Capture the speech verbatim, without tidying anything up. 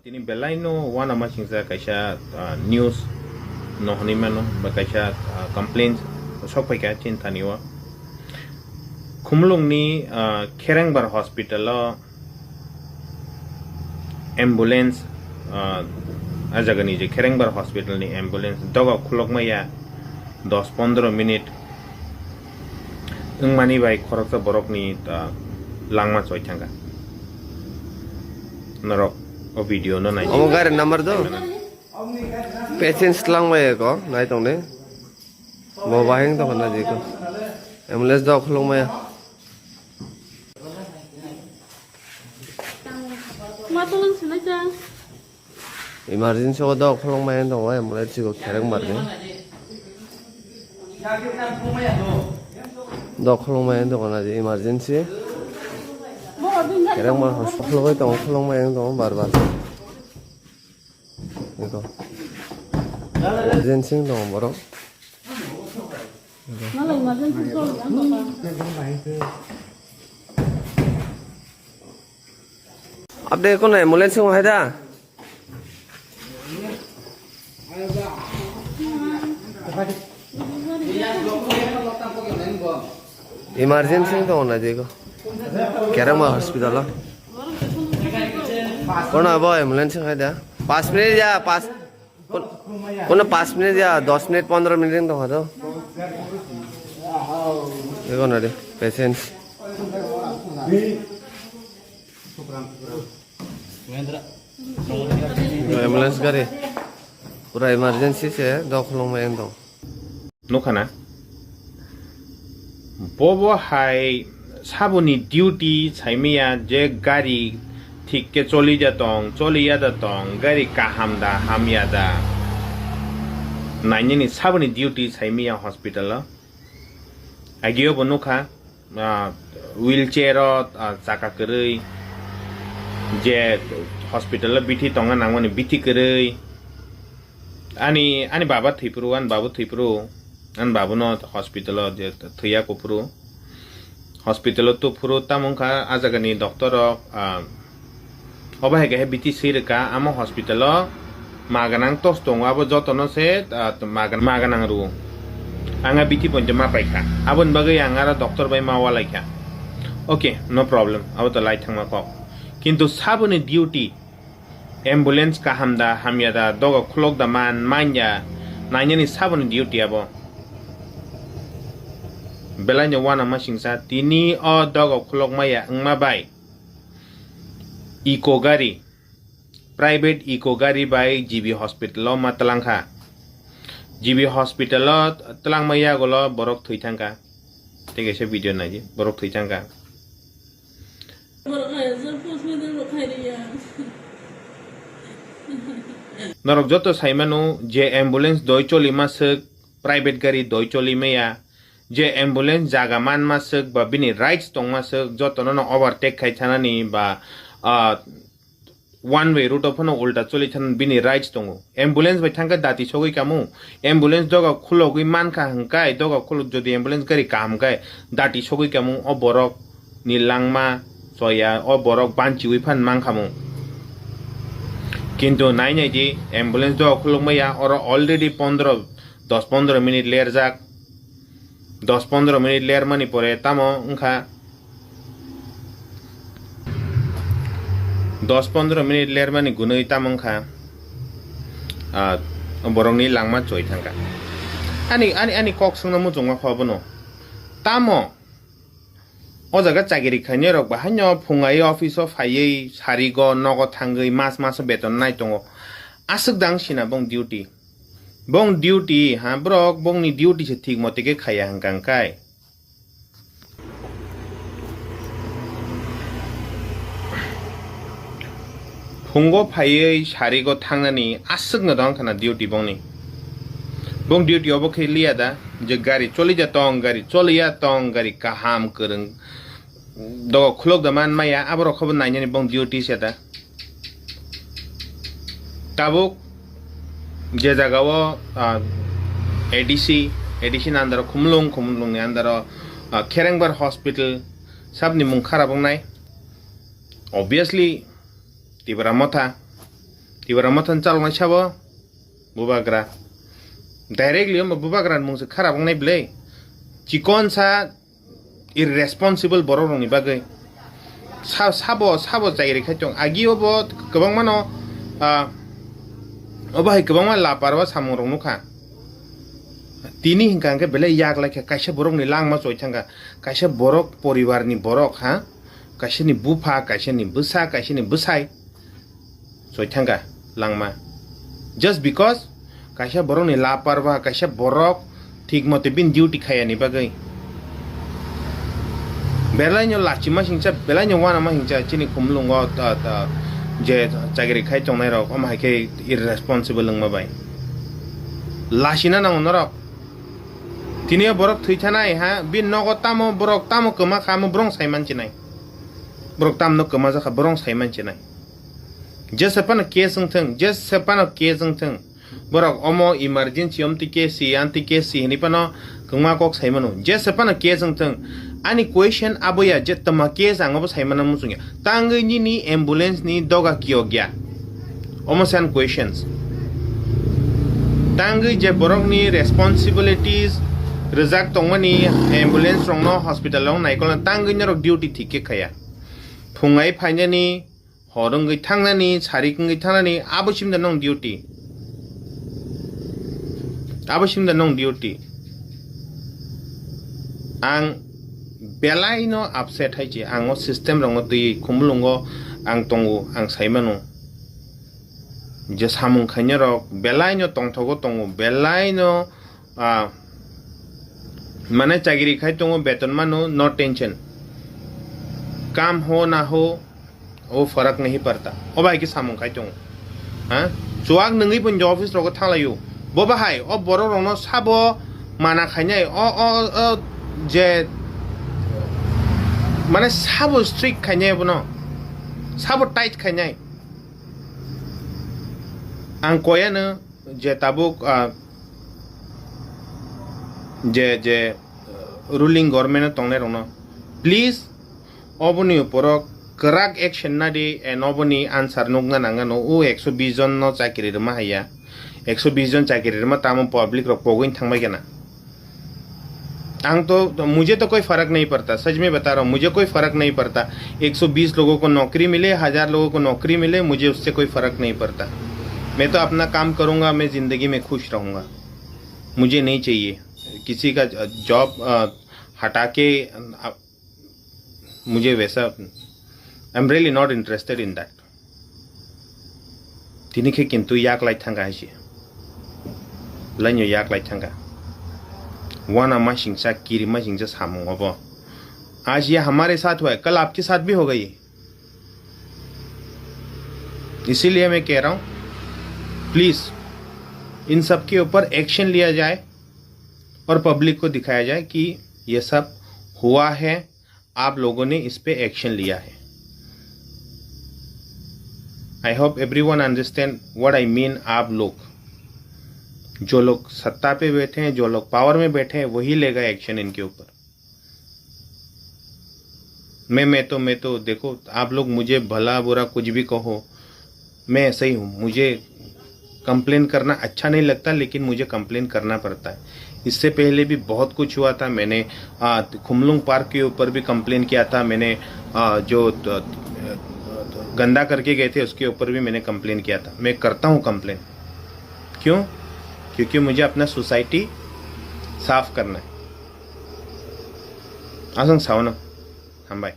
Tini belai no uanama singsa kaisa, ah, news no hwnwi mano, ba kaisa, ah, complaints sok phaikha chini thani o. Khumulwng ni, ah, Kherengbar hospital o ambulance, ah, a jaga ni je Kherengbar hospital ni ambulance doga khulok maya dos pondro minute wngmani bai khoroksa borok ni, ah, langma choi thangkha. Norok o video no nai. Omo gari number do? Patients lang bai ko, nai tong de. Bo bahing to na je ko. Ambulance do khulung maya. Ma tulang sini aja. Emergency o do khulung maya to, ambulance ko Kherengbar ni. Do khulung maya to na je emergency. Kherengbar hospital o to khulung maya to bar bar. Eko. Emergency dong borok. Nala emergency call ya, papa. Update kono ambulance wng hai da? Emergency wng tongo na jego. Kherengbar hospital o. Kono abo ambulance wng hai da? Pas minute ya, pas. Kon-, kono pas minute ya, dos minute, pondro minute wng tongkha to. Ego na de, patience. Ambulance gari. Pura emergency se, do khulung mai tong. Nukha na? Bobo hai saboni duty saimaya je gari thik khe choli ja tong, choli ya da tong, gari kaham da, hamya da. Nainani saboni duty saimaya hospital o. Agio bo nukha, ah, wheelchair o, ah, chaka kwrwi, je hospital o bithi tongna nangmani bithi kwrwi. Ani, ani baba thwiphuru, ani babu thwiphuru, ani babuno hospital o je thwiya kuphuru. Hospital o tuphuru tamo wngkha a jagani doctor rok, ah, obo hai khe bithi swi rwkha, amo hospital o ma gwnang tos tongo, abo jotono se, ah, ma gwnang, ma gwnang rwo. Ang a bithi poito ma paikha, aboni bagwi ang aro doctor bai ma ualaikha. Okay, no problem, abo to lai thangma kok. Kintu saboni duty, ambulance kaham da, hamya da, doga khulok da man, manya, nainani saboni duty abo. Belai no uanama singsa, tini o doga khulok maya wngma bai. Eco gari, private Eco gari bai G B hospital o ma twlangkha. G B hospital o twlangma yagulo borok thwi thangkha. Tei kaisa video naidi, borok thwi thangkha. Borok hai, je post mortem rok khai riya. Norok joto saimano je ambulance doi choli ma swk, private gari doi choli maya, je ambulance jaga man ma swk ba bini rights tong ma swk, jotono no overtake khai thanani ba, ah, one way route o phano ulta choli thanani bini rights tongo. Ambulance bai thangkhe dati sogwi kamu, ambulance doga khulogwi mankha hwnkhe, doga khulok jodi ambulance gari kaham khe dati sogwi kamu, o borok ni langma choya, o borok banchiwi phan mankhamu. Kintu nai nai di, ambulance doga khulok maya, oro already pondro, dos pondro minute lerjak. Dos pondro minute lermani pore tamo wngkha, dos pondro minute lermani gunui tamo wngkha, ah, borokni langma choi thangkha. Ani, ani, ani kok swngno muchungma kho bono. Tamo o jaga chakiri khainai rok bahaino phungai office o phaiwi sarigo nogo thangwi mas maso beton nai tongo. Aswk dang sina bong duty. Bong duty ha borok bongni duty se thik mote khe khaiya hwnkha hwnkhe. Phungo phaiwi sarigo thangnani aswkno dong khana duty bongni. Bong duty obo khe liya da je gari choli ja tong, gari choli ya tong, gari kaham kwrwng dogo khulok da man maya, aborok khobo nainani bong duty se da. Tabuk je jaga o, ah, A D C, A D C ni under o Khumulwng, Khumulwng ni under o, ah, Kherengbar Hospital, sabni mung kharap wngnai. Obviously, Tipra Motha, Tibra Mothani chaloknai sabo bubagra. Directly omo bubagra ni mung se kharap wngnai bwle. Chikon sa irresponsible borok rokni bagwi. Sa-, sabo, sabo chagiri khai tong. Agi obo kwbangmano, ah, obo hai kwbangma laparwa samung rok nukha. Tini hinkha hwnkhe belai yak lai kha, kaisa borokni langma choi thangkha, kaisa borok poribarni borok ha, kaisani bupha, kaisani bwsa, kaisani bwsai. Choi thangkha langma. Just because kaisa borokni laparwa, kaisa borok thik mote bini duty khayani bagwi. Belaino lachima singcha, belaino wanama singcha chini khumlungo ta, ta, je chagiri khai tongnai rok, omo hai khe irresponsible wngma bai. Lachina nango norok. Tini o borok thwi thanai ha, bini nogo tamo borok tamo kwma kha, omo borok sai manchinai. Borok tamno kwma jakha, borok sai manchinai. Jesa phano case wng thung, jesa phano case wng thung. Borok omo emergency, omtwi case si, antwi case si hinwi phano kwma kok sai mano. Jesa phano case wng thung. Ani question abo ya je tama case ang obo sai mano muchung ya. Tangwi nini ambulance ni doga kiyok ya. Omo se ani questions. Tangwi je borokni responsibilities rwjak tongmani ambulance rokno hospital o naikolna tangwi norok duty thik khe khaya. Phungai phainani, hor wngwi thangnani, sarik wngwi thangnani, abo simda nong duty. Abo simda nong duty. Ang belaino upset hai se, ang o system rokno twi khumulungo ang tongo, ang sai mano. Je samung khainai rok belaino tongthogo tongo, belaino Ah, mane chagiri khai tongo, beton mano, no tension. Kam ho na ho, wo farak nahi parta. O bai ki samung khai tongo. Ha? Chuak nungwi pun office rogo thanglayo. Bo bahai, o borok rokno sabo mana khainai, o, o, o, je, mane sabo strict khainai bono. Sabo tight khainai. Ang koyano, je tabuk, ah, je, je, uh, ruling government o tongnai rokno, please, oboni uporo kwrak action nadi, and oboni answer nukna nangano, o ekso bis jon no chakiri rwma haiya, ekso bis jon chakiri rwma tamo public rok pogwini thangbai gana. आंग तो, मुझे तो कोई फर्क नहीं पड़ता, सच में बता रहा हूँ, मुझे कोई फर्क नहीं पड़ता। एक सौ बीस लोगों को नौकरी मिले, हजार लोगों को नौकरी मिले, मुझे उससे कोई फर्क नहीं पड़ता। मैं तो अपना काम करूँगा, मैं ज़िंदगी में खुश रहूँगा। मुझे नहीं चाहिए किसी का ज-, जॉब, अ, हटा के, अ, मुझे वैसा, I am really not interested in that. Tini khe kintu yak lai thangkha hai se. Laino yak lai thangkha. Wana masingcha, kiri masingcha samung obo. आज ये हमारे साथ हुआ है, कल आपके साथ भी होगा ये। इसीलिए मैं कह रहा हूँ, प्लीज इन सब के ऊपर एक्शन लिया जाए और पब्लिक को दिखाया जाए कि ये सब हुआ है, आप लोगों ने इस पे एक्शन लिया है। I hope everyone understand what I mean। आप लोग, जो लोग सत्ता पे बैठे हैं, जो लोग पावर में बैठे हैं, वही लेगा एक्शन इनके ऊपर। मैं, मैं तो, मैं तो, देखो, आप लोग मुझे भला बुरा कुछ भी कहो, मैं ऐसा ही हूँ। मुझे कंप्लेन करना अच्छा नहीं लगता, लेकिन मुझे कंप्लेन करना पड़ता है। इससे पहले भी बहुत कुछ हुआ था। मैंने, आ, खुमलुंग पार्क के ऊपर भी कंप्लेन किया था। मैंने, आ, जो, त-, गंदा करके गए थे, उसके ऊपर भी मैंने कंप्लेन किया था। मैं करता हूँ कंप्लेन। क्यों? क्योंकि मुझे अपना सोसाइटी साफ करना है। Aswng sao no. Hambai.